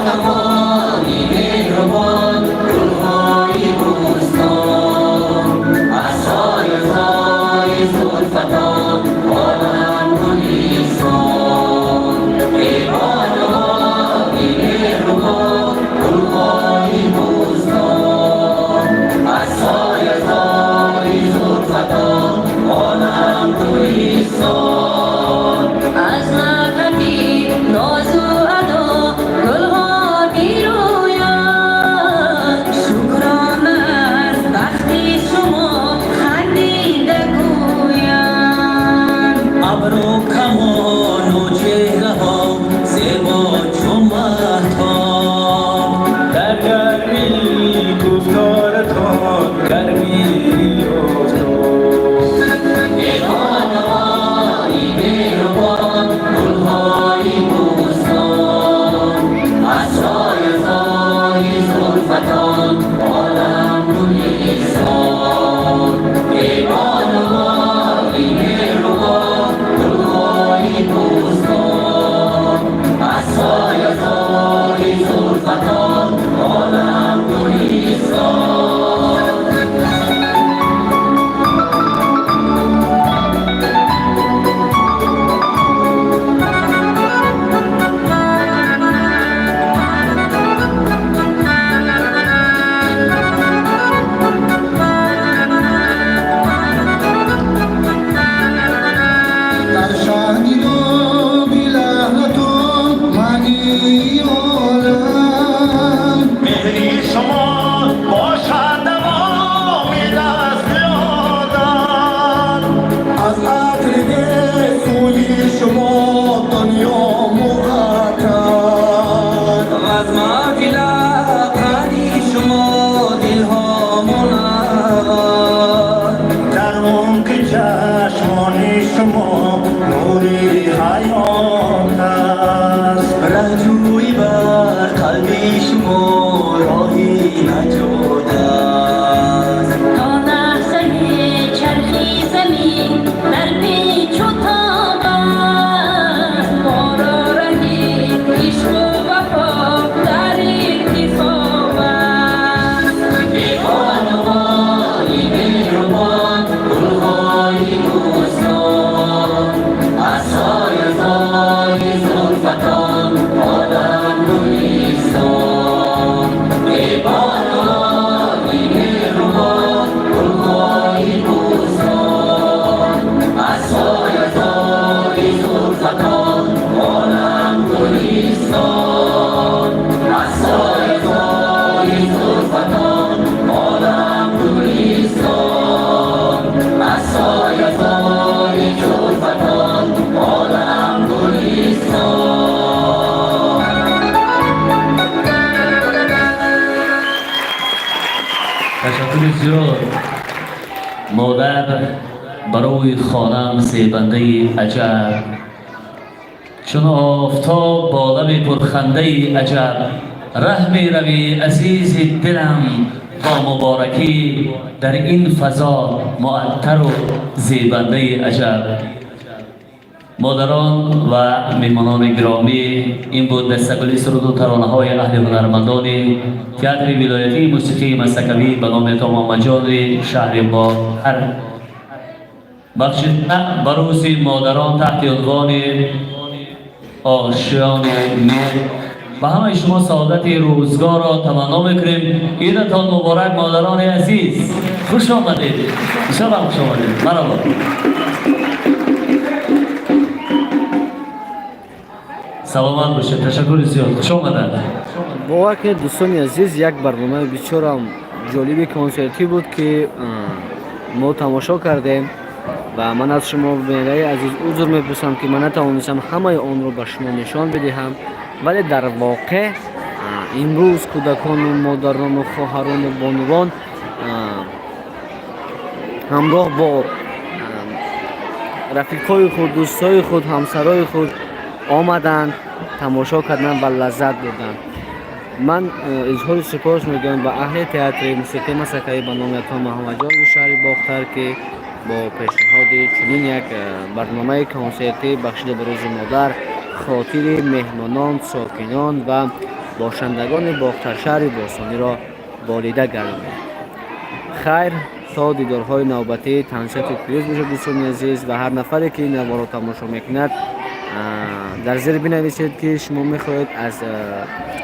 بانوانی مهربان، گلهای بوستان، از سایه‌های زلفتان عالم گلیستان. ای بانوانی مهربان، گلهای بوستان، از سایه‌های زلفتان عالم گلیستان. از نکهتی ناز و ادا گلها می‌رویند، شکرانه از بخت شما خندیده گویند. ابرو کمان و چهره ها زیبا چو مهتاب، در گرمی گفتارتان گرمی افتاد. ای بانوانی مهربان، گلهای بوستان، از سایه‌های زلفتان عالم گلیستان. ای بانوانی مهربان، گلهای بوستان، از سایه‌های زلفتان عالم گلیستان. در شهدی لابی لحنتان معنی عالم، مهری شما باشد دوام دست آدم. از عطر سوی شما دنیا معطر، از محفل قدی شما دلها منور. در عمق چشمان شما نوری حیات است. رهجوی بر قلب شما راهی نجات است. تا لحظه چرخی زمین در پیچ و تاب است، ما را رهی عشق و وفا در انتخاب است. ای بانوانی مهربان، گلهای بوستان، از سایه‌های زلفتان عالم گلیستان. ای بانوانی مهربان، گلهای بوستان، از سایه‌های زلفتان عالم گلیستان. از سایه‌های زلفتان عالم گلیستان. از سایه‌های زلفتان عالم گلیستان. Ташаккури зиёд. Модар барои хонам зебандаи аҷаб, чун офтоб бо лаби пурхандаи аҷаб. Раҳ меравӣ, азизи дилам, бо муборакӣ дар ин фазо муаттару зебандаи аҷаб. Модарон ва меҳмонони гиромӣ, ин буд дастагули суруду таронаҳои аҳли ҳунармандони театри вилоятии мусиқии мазҳакавӣ ба номи Ато Муҳаммадҷони шаҳри Бохтар, бахшида ба рӯзи модарон таҳти унвони «Ошиёни меҳр». Ба ҳамаи шумо саодати рӯзгорро таманно мекунем. Идатон муборак, модарони азиз! Хуш омадед, бисёр ҳам хуш омадед. Марҳабо. Саломат бошед, ташаккури зиёд, хуш омаданд. Бовар кунед, дӯстони азиз, як барномаи бисёрам ҷолиби консертӣ буд, ки мо тамошо кардем, ва ман аз шумо, бинандаи азиз, узр мепурсам, ки ман натавонистам ҳамаи онро ба шумо нишон бидиҳам, вале дар воқеъ имрӯз кӯдакону модарону хоҳарону бонувон ҳамроҳ бо рафиқҳои худ, дӯстҳои худ, ҳамсарои худ омаданд, тамошо карданд ва лаззат бурданд. Ман изҳори сипос мегӯям ба аҳли театри мусиқии мазҳакавӣ ба номи Ато Муҳаммадҷони шаҳри Бохтар, ки бо пешниҳоди чунин як барномаи консертӣ, бахшида ба рӯзи модар, хотири меҳмонон, сокинон ва Бошандагони Бохтаршаҳри бостониро болида гардонед. Хайр, то дидорҳои навбатӣ тансиҳату пирӯз бошед, дӯстони азиз. Ва ҳар нафаре, ки ин наворро тамошо мекунад, дар зер бинависед, ки шумо мехоҳед аз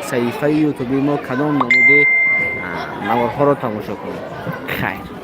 саҳифаи ютубии мо кадом намуди наворҳоро тамошо кунед. Хайр.